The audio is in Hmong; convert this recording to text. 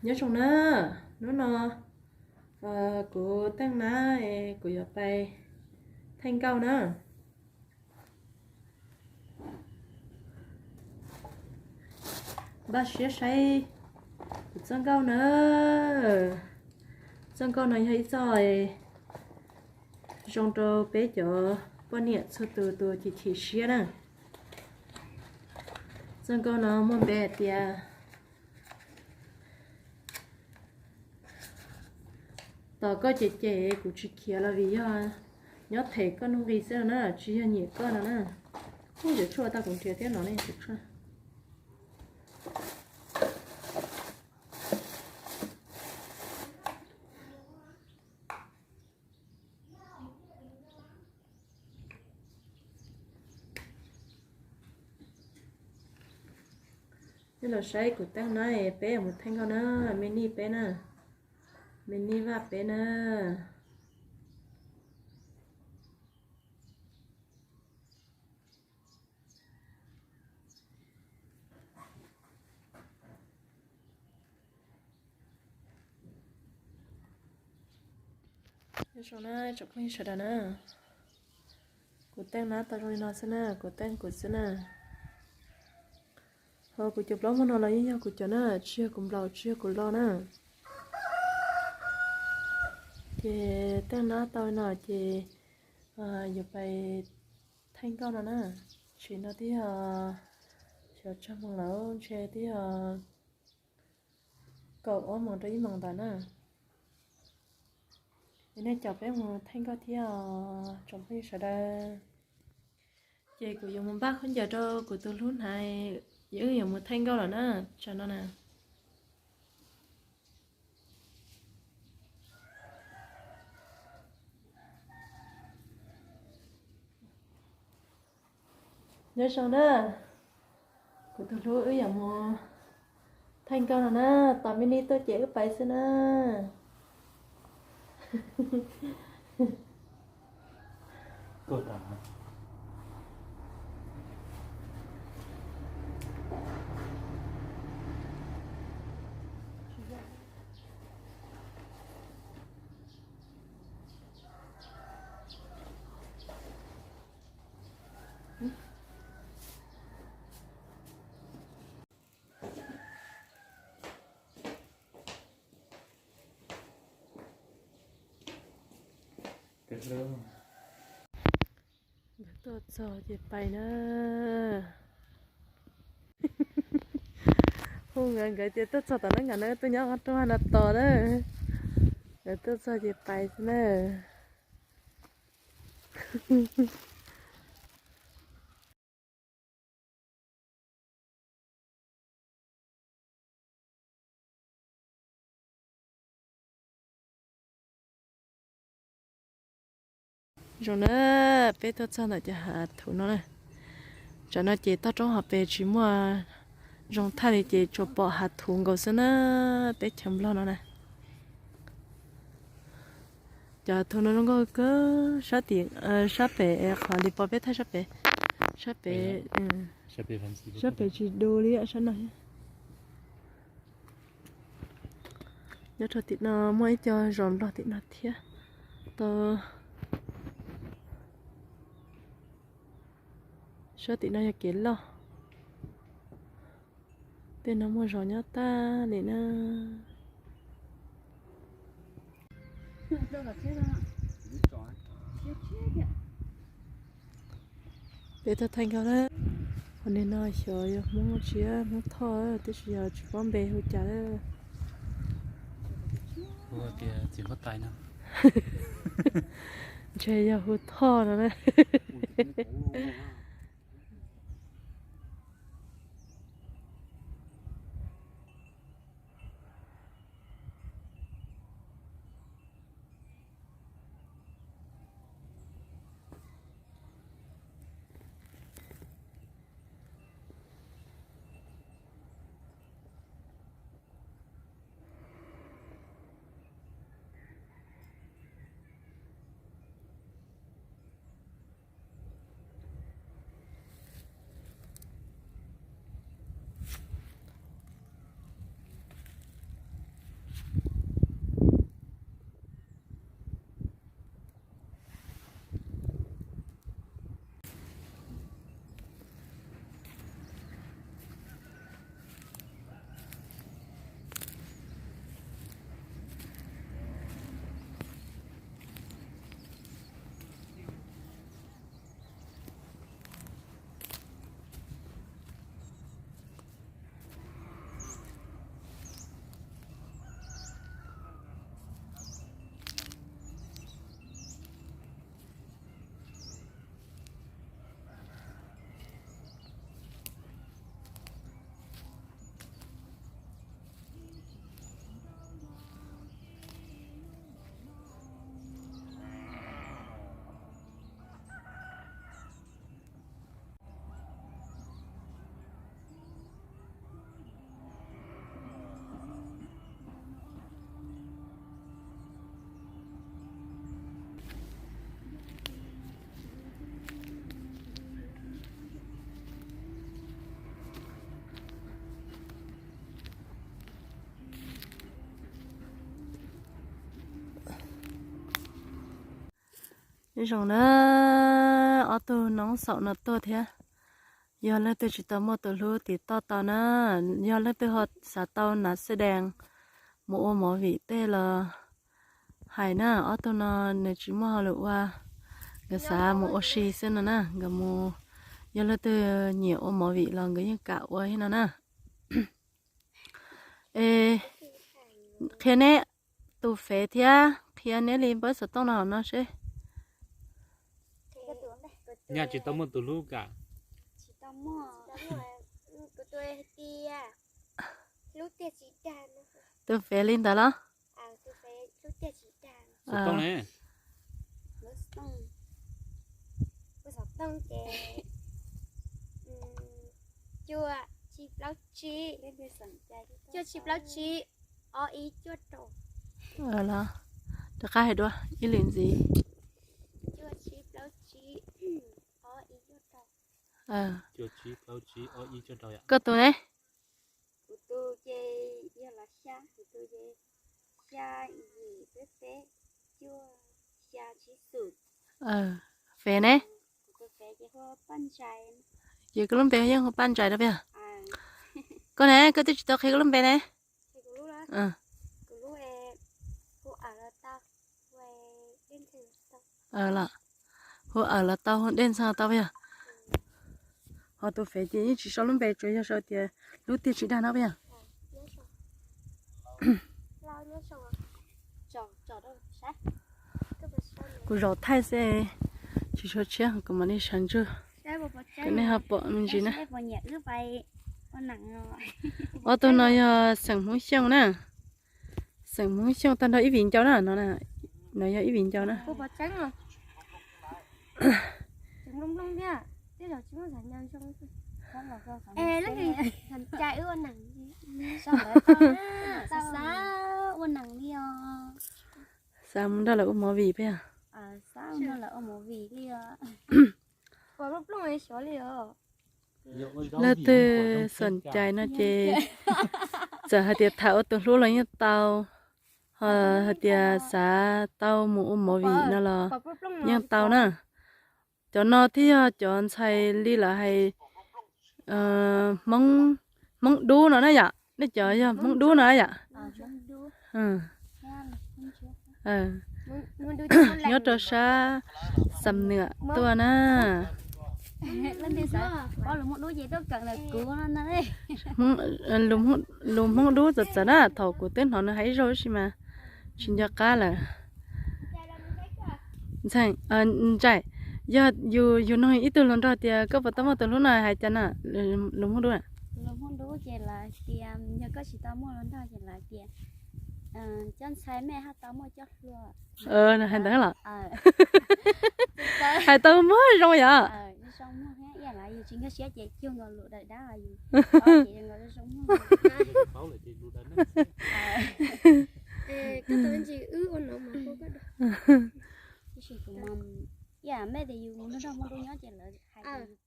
Nyob zoo na, hnub no kuv Teej Nab kuv yuav pais theej nkauj na. Npaj siab saib kuv txoj nkauj na. Txoj nkauj no yog ib txoj zoo rau peb cov poj niam txhua tus tus chim chim siab na. Txoj nkauj no muaj npe hais tias tos koj cem cem kuv tsis khiav los vim yog nyob them koj nuj nqis xwb no na, tsis yog nyiam koj no na. Ub, cov tshuaj tau kuv nrhiav thiab no ne, cov tshuaj. Peb los saib kuv Teej Nab peb yuav mus theej nkauj na, me nij peb na, me nij vaj peb na. Nyob zoo na tsoom phooj ywg sawv daws na, kuv Teej Nab tau zoo li no xwb na, kuv Teej kuv xwb na. Ho kuv cov plaub muag no los yeej yog kuv cov na, tsis yog kuv nplaum tsis yog kuv lo na. Ces Teej Nab tau li no ces yuav pais theej nkauj no na. Tsim no twb yog xyov tsawg moos lawm, ntshe twb yog kaum ob moos rau ib moos ntawd na. Es nej caum peb mus theej nkauj thiab os tsoom phooj ywg sawv daws. Ces kuv yuav mus npaj khaub ncaws rau kuv tus hlub hnav, wb yuav mus theej nkauj lawm na, tsam no na. Nyob zoo na, kuv tus hlub wb yuav mus theej nkauj no na, tos me nij tuaj ces wb pais xwb na. Nkawd tuaj txog ces pais na. Hu nkawd, nkawd ces tuaj txog tom no, nkawd no tuaj nyob qhov rooj no tos na. Nkawd tuaj txog ces pais xwb na. Zoo na, peb tuaj txog ntawm cov hav thuv no na. Tsam no ces toj roob hauv pes tsis muaj zoo thaj li ces tsuas pom hav thuv nkaus xwb na, teb chaws Nplog no na. Cov hav thuv no zoo nkauj kawg, sab tim, sab pem qhov li pov peb thaij sab pem, sab pem, sab pem tsis du li sab no. Nyob rau tim no muaj ib co zos Nplog tim no thiab. Tau, sab tim no yog kev loj. Tej no muaj zos nyob tag li na. Peb tuaj thaij nkauj na. Qhov nig no xyov yog Hmoob tsis, Hmoob Thoj, tab sis yog tsis paub npe hu cas lawm. Ntshe yog hu Thoj no na. Nyob zoo na, ob tug noob xaum no tuaj thiab. Yog leej twg tsis tau muaj tus hlub tim toj tau na, yog leej twg ho xav tau nav xej dees mus ua movie tej los hais na, ob tug no nws tsis muaj hauj lwm ua, nkawd xav mus ua si xwb no na, nkawd mus, yog leej twg nyiam ua movie los nkawd yeej kam ua thiab no na. Es qhia neb tus fev thiab qhia neb li npawb xov tooj no hauv no seb. Nyaj tsis tau muaj tus hlub kam. Tus fev li ntawd los? Xov tooj ne. Cuaj tsib plaub tsib, cuaj tsib plaub tsib, ob ib cuaj rau. Los rov qab hais dua ib lwm ntxiv. Cuaj tsib plaub tsib, ob ib cuaj rau. Koj tus ne? Kuv tus ces yog los xya, kuv tus ces xya yim peb peb cuaj xya tsib xum. Fev ne? Ces koj lub npe yeej hu Paj Ntsais no puas yog? Koj ne, koj twb tsis tau qhia koj lub npe ne. Los hu Awm los tau, hu Dej Ntxhee tau puas yog? Ho tus fev ces yeej tsis sau lub npe, tsuas yog sau tias lub tiag tsis dag no puas yog? Kuv zaum thaij xwb, tsis tshua tshiab, kuv mam li sawv ntsug kom nej ho pom me ntsis na. Ob tug no yog xeem Hmoob Xyooj na, xeem Hmoob Xyooj tag nrho ib viv ncaus na, no yog ib viv ncaus na. Xav mus nrog lawv ua movie puas yog? Leej twg xom cai no ces txawm hais tias tham ua tus hlub los yeej tau, ho hais tias xav tau mus ua movie no los yeej tau na. Cov no thiaj yog cov ntxhais li lawv hais Hmoob Dub no na yom, nej cov yog Hmoob Dub no yom. Nyob rau sab Xam Nwm tuaj na. Lus Hmoob Dub txawv txawv na, thaum kuv twb hnov nws hais ib zaug ib si mas tsis nco qab lawm. Ntxhee, Ntsais, yog yus, yus nug ib tug hluas nraug tias koj puas tau muaj tus hlub no hais cas na, lus Hmoob Dub na? Lus Hmoob Dub ces lawv tias yog koj tsis tau muaj hluas nraug ces lawv tias cov ntxhais mej haj tau muaj cov hluas. Hais ntawd los? Hais tau muag zoo yom. Ib yam mej tias yus mus nrog Hmoob Dub nyob ces lawv hais tias yus